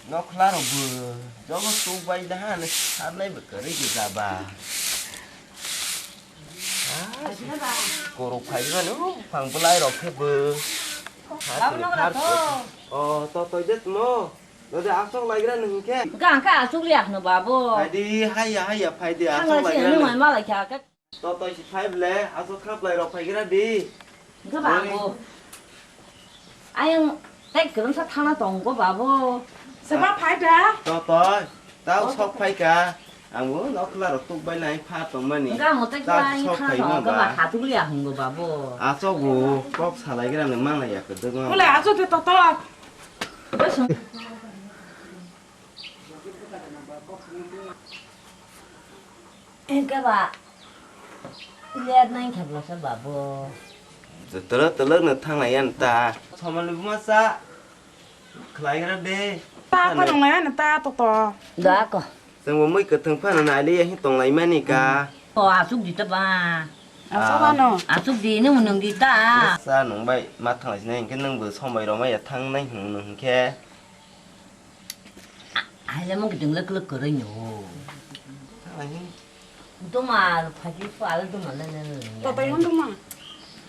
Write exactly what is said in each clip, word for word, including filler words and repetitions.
Nokhla rok bo jogo tuk bai da ha, nw sarnai bo kwrwi gwi jaba. Ah, korok phai mani, oh, buphang bwlai rok khe bo. Ha, Abo tini nokra khar to. Oh, to, to, je tmo. Node asok laigra nung khe. Ga ka asok liya khno babo. Phaidi, haya, haya, phaidi, asok Thangla si laigra nung nung. Mai malai kha ka. To, to, si phai ble, asok khaplai rok phaigra di. Ga ba Oi. Bo. Ayang tek kwrwngsa thana tongo babo. Seba phai da? To, to, tao sok phai ka. Ang bo nokhla rok tuk bai nai pha tong mani. Ga mo tek Tao bai sok thana phai tongo ma ga ba ba. Hatuk liya hwngo babo. Asok bo kok salai gra nung manlai ya kwdwk ma. Bole asok de to to. Bwswng. Engke ba, liat nai khe bwlasa babo. Tolo tolo no thanglai yan ta. Somani buma sa khlai gra de. Ta pa nang lai yan ta to to. Da ko. Chwng bo mui kwthwng phano nai li ya hi tong lai mani ka. O asuk di ta ba. Asuk ano. Asuk di ni munung di ta. Sa nung bai ma thanglai sinai hinkhe nung bo sombai roma ya thang nai hwnung hwnkhe. Haile mo giding lek lek kwrwi no. Ai. Duma phaji pal duma le le le. Tatai hon duma.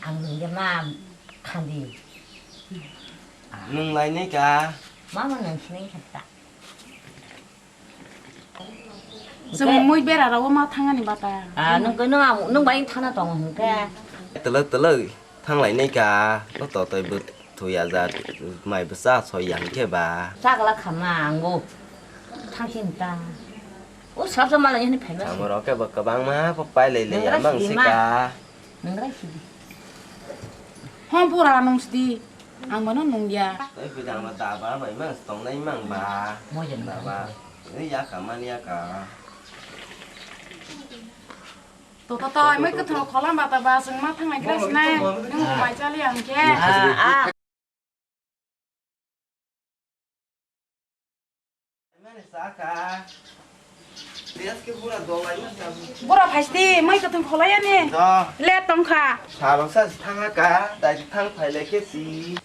Ang nung de ma khandi. Nung lai nai ka. Mama nung sinai khata. Chwng mui bera rago ma thangani bata. Ah, nung ko nung ang nung bai thana tong hwnkhe. Tele tele. Thanglai nai ka, o totoi bo thwi aja, mai bwsa soi yang khe ba. Chakla khama ang bo thangsin ta. O sabsa malai hini phaima se. Ang rok khe bo kwbangma bo pai lai lai. Nung amang rai sidi ma. Sika. Nung rai sidi. Hom pura nung sidi. Ang bono nung ya. Tei bwdang ma da ba bai mang tong nai mang ba. Mo jen ba. Ba ba. Ni ya ka man ya ka. Toto toi, mui kwthwng kholam bata ba, chwng ma thangnai gra sinai. Nung bai chali ang khe. Ah, ah. Bura phaisti, mui kwthwng kholai ani. Do. Le tongkha. Salong sa thangha ka, dai thang phai le khe si.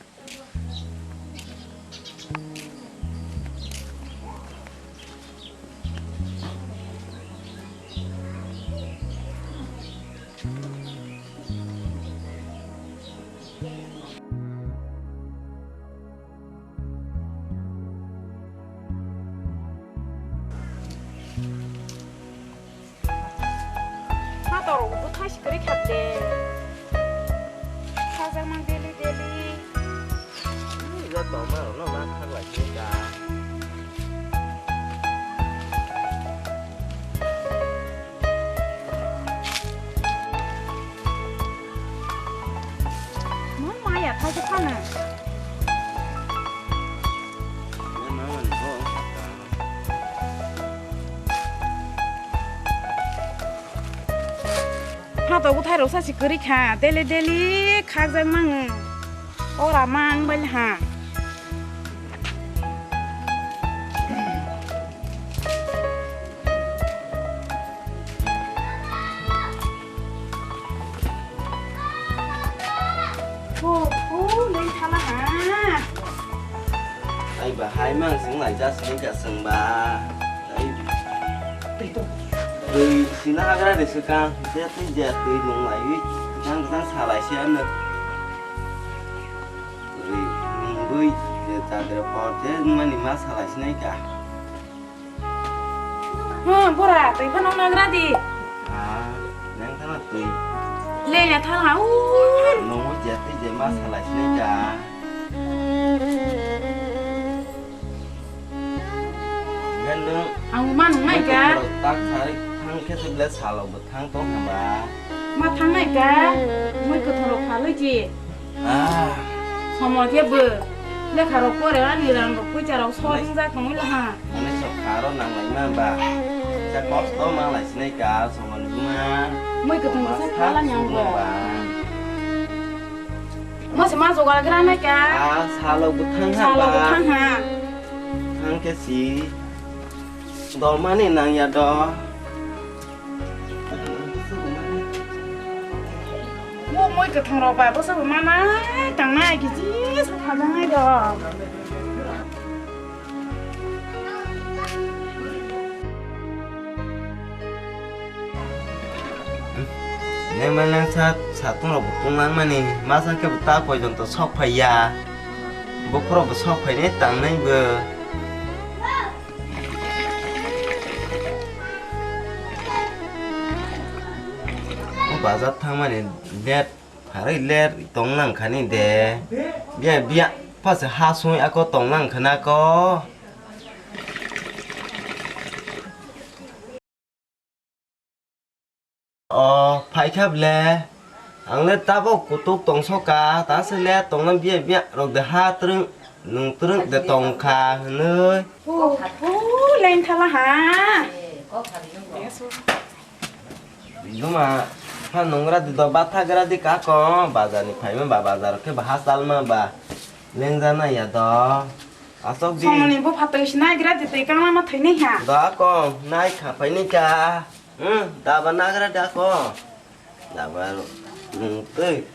Matorok bo thai si kwrwi kha de. Khajak mang daily daily. Ih, ya tongma rok no ma khak lai se ka. Mo ma ya thai se phano. Phato bwthai rok sa si kwrwi kha, daily daily khakjak nango. Ora mang bai ha. Phu, phu, leng thala ha. Ai ba hai mang sing lai ja sini ka seng ba. Ai. Twi to. Twi sina agra de se ka. Je twi je twi nung lai wi. Jang jang sa lai se ano. Twi nung bui je ta de por je mani ma sa lai sinai ka. Hmm, bura, twi phano nagra di. Ah, nang thana twi. Le le thang ha, ur. Nungbo je twi je ma salai sinai ka. Ngan nung. Ang ma nung nai ka. Tak sari thang khe se ble salo bo thang tong hamba. Ma thang nai ka. Mui kwthoro phalwi ji. Ah. Somo khe bo lekha rok pore ani rang rok poicha rok sor wngjak tongwi laha. Ani sok kharo nang lai ma ba. Sa kosto ma lai sinai ka somo ni buma. Mui kwthwng sa khala nyang bo. Mo se ma jogal gra nai ka. Ah, salo bo thang ha. Salo bo thang ha. Thang khe si. Do mani nang ya do. Bo moi kwthwng rok bai bwsa bo manai tangnai kichi sa thajangnai do. Mailang sa satung rok bo tong langmani masa khe bo ta poijon to sok phai ya. Bokhorok bo sok phai nai tang nai bo. O bazar thangmani let pharwi let tong lang khani de. Biya biya pha se ha sui ako tong lang khana ko. O phaikha ble, ang le tabok kutuk tongsoka, ta se le tongna biya biya rok de ha twrwng nung twrwng de tongkha hwnwi. Hu, hu, leng thala ha. Duma, pha nungra di do, batha gra di kako, bazar ni phaima ba, bazar khe ba ha salma ba, leng jana ya do. Asok di. Somoni bo phatwi se naigra di twi kangma ma thwi nai ha. Da ko, nai kha phai ni ka. Hmm, da ba nagra da ko. Da ba, hmm, twi.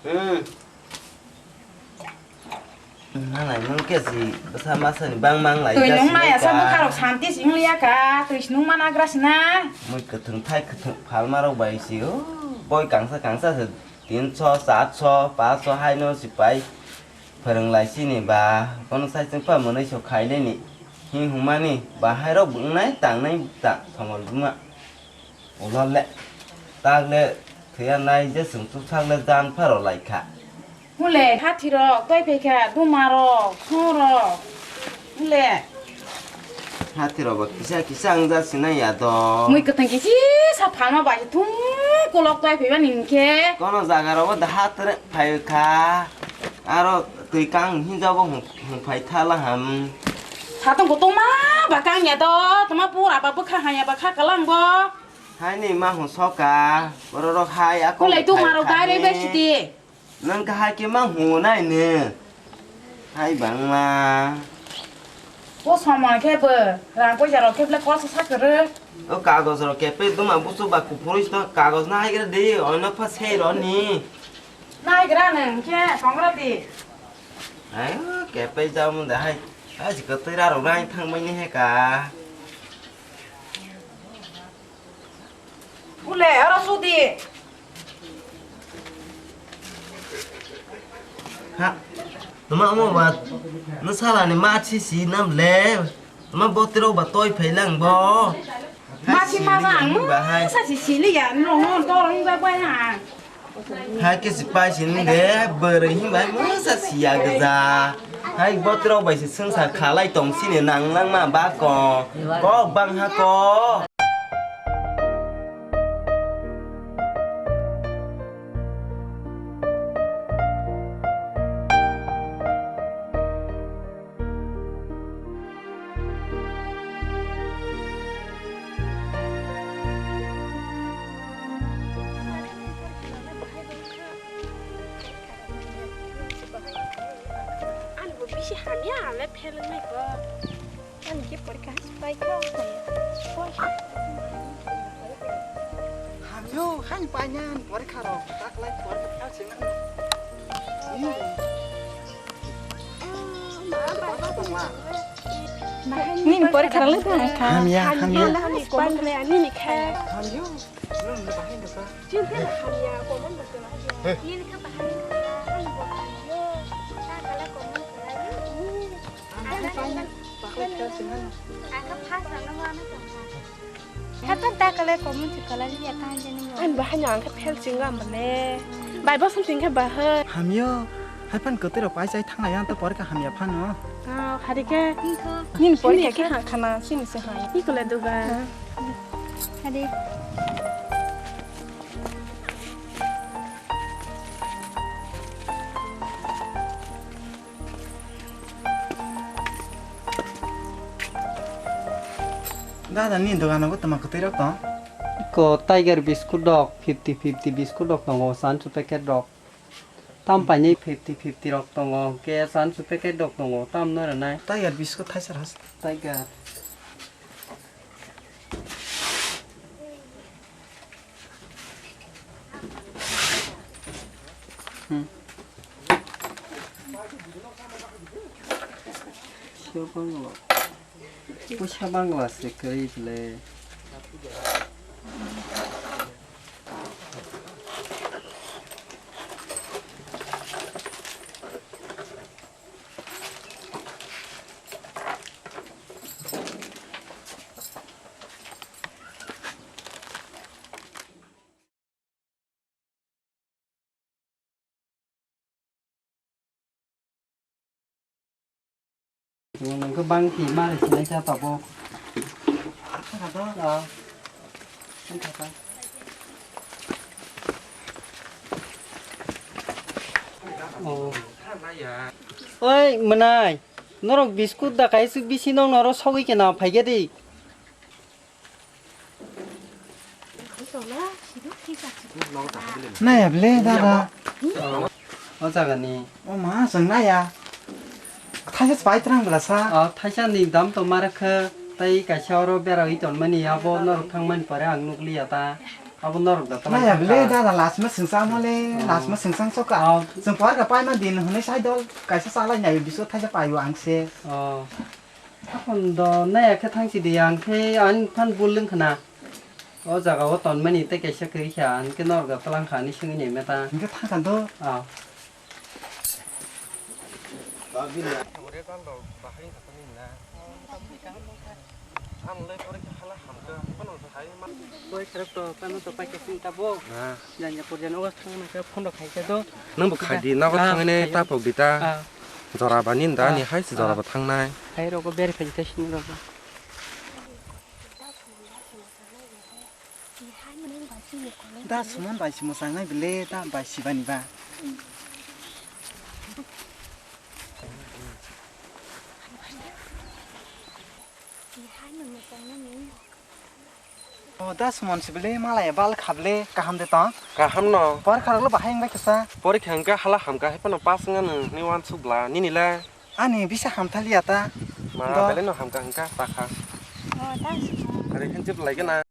Hmm. Manai mung kesi bwsa masa ni bang mang lai. Twi nung nai asa bwkha rok santi sing liya ka, twi se nung mana gra sina. Mui kwthwng thai kwthwng phalma rok bai si o. Boi kangsa kangsa se tinso, charso, paanso hai no si pai. Phwrwng lai sini ba, kono sai chwng pha mwnwi so khai le ni. Hing hung mani, ba hai rok bung nai tang nai ta, somol buma. Ulo le, tak le, thwiya nai je chwng chuksak le jan pharo lai kha. Hule, hathi rok, toi phai kha, duma rok, song rok. Hule. Hathi rok bo kisa kisa wng jak sinai ya do. Mui kwthang kisi sa phalma bai thum kolok toi phai bani hinkhe. Kono jaga rok bo da hathi rok phai kha. Aro twi kang hinja bo hung, hung phai thala ham. Satung kutung ma ba kang ya do, tama pura ba bwkha hanya ba kha kalang bo. Hai ni ma hung soka, borok rok hai ako. Kulai tu phai maro kha gai roi ni. Bai sidi. Nang kahai ke ma hung nai ne. Hai bangma. O somoi khe bo rang poisa rok khe ble kosa sa kwrwi. O kagoj rok kepe duma busu ba kuphurwi sto kagoj na hai khe de oino pha sei ro ni. Naigra nung khe songra di. Hai, kepe jam de hai. Hai, si kwtwi ra rok nai thang bai ni he ka. Ule, oro sudi. Ha, tuma omo ba, no sala ni ma chi si nam le. Tuma botiro ba toi phai lang bo. Masi masa ang bahai. Sa si sili ya, no, no, to rong ba ba ya. Hai ke si pai sini de, bwrwi himbai masa siya gja. Hai botrok bai si swngsa khalai tong sini nang nang ma ba ko. Kok bang ha ko. Ani bo bisi hamya, ale pheleng nai ko. Ani ke porikha hai pai ko. Hamyo, hai pai nyan porikha ro, tak lai porikha phel sing nang. Nini porikha rang le tong kha. Hamya, hamya. Nini porikha rang le ani ni kha. Hamya. Nini kha bahai. Ang kha pai na, bakla kha sing nang. Ang kha phas rang no ma na tong kha. Haiphano ta kalai comment se kalai ya ta jani yo. Ani bahai no ang khe phel chwng ang bole. Bai bosong chwng khe bahai. Hamyo, haiphano kwtwi rok pai chai thang ya ta porikha hamya phano. Ah, hari khe. Nini porikha khe ha khana sini se hai. Iko le duga. Hari. Dada, ni dogano bo tama kwtwi rok tong? Ko Tiger biscuit rok fifty fifty biscuit rok tongo, sansu packet rok. Tam painai fifty fifty rok tongo, ke sansu packet rok tongo, tam no rwnai. Tiger biscuit thaisa ras. Tiger. Hmm. Siya pa nga ba? Puisa bangla se kwrwi ble. Nwng khe bang ti mari sinai kha tabuk. Ah. Oh. Oi, mwnai. Norok biskut da kaisuk bisi nong noro sogwi kena phaikhe di. Naya ble dada. O jaga ni. O ma, chwng naya. Thaisa pai trang bla sa. O thaisa ni dam to mar khe, tai kaisa oro bera oi ton mani, abo norok thang mani pore ang nukliya ta. Abo norok da tala. Naya ble dada, last ma singsa mole, last ma singsa soka. Chwng par ka pai ma din hwnwi sai dol, kaisa salai nai biso thaisa paio ang se. Oh. Aphano do naya khe thangsi di, ang khe ani phan bul wng khna. O jaga o tonmani tei kaisa kwrwi kha, ang khe norok da tlang kha ani swngwi nai meta. Hingke thang kha do. Ah. Boi kharap to, kano to paikha sing tabo. Ah. Janya purjana o thang nang khe phone rok khai khe do. Nang bo khai di, nogo thangwi ne tapok di ta. Ah. Jora ba nin da ni hai se jora ba thangnai. Hai rogo beri phai ta sini rogo. Da suman bai si mwsang nai bile da bai si bani ba. O da suman si bile malai bal khable kaham de tong. Kaham no. Por kharok lo bahai wngbai kasa. Pori khangka hala hamka hai pano pas ngano ni wan sugla nini la. Ani bisa hamthaliya ta. Ma bele no hamka hangka pakha. O da suman. Kare khin chip lai gana.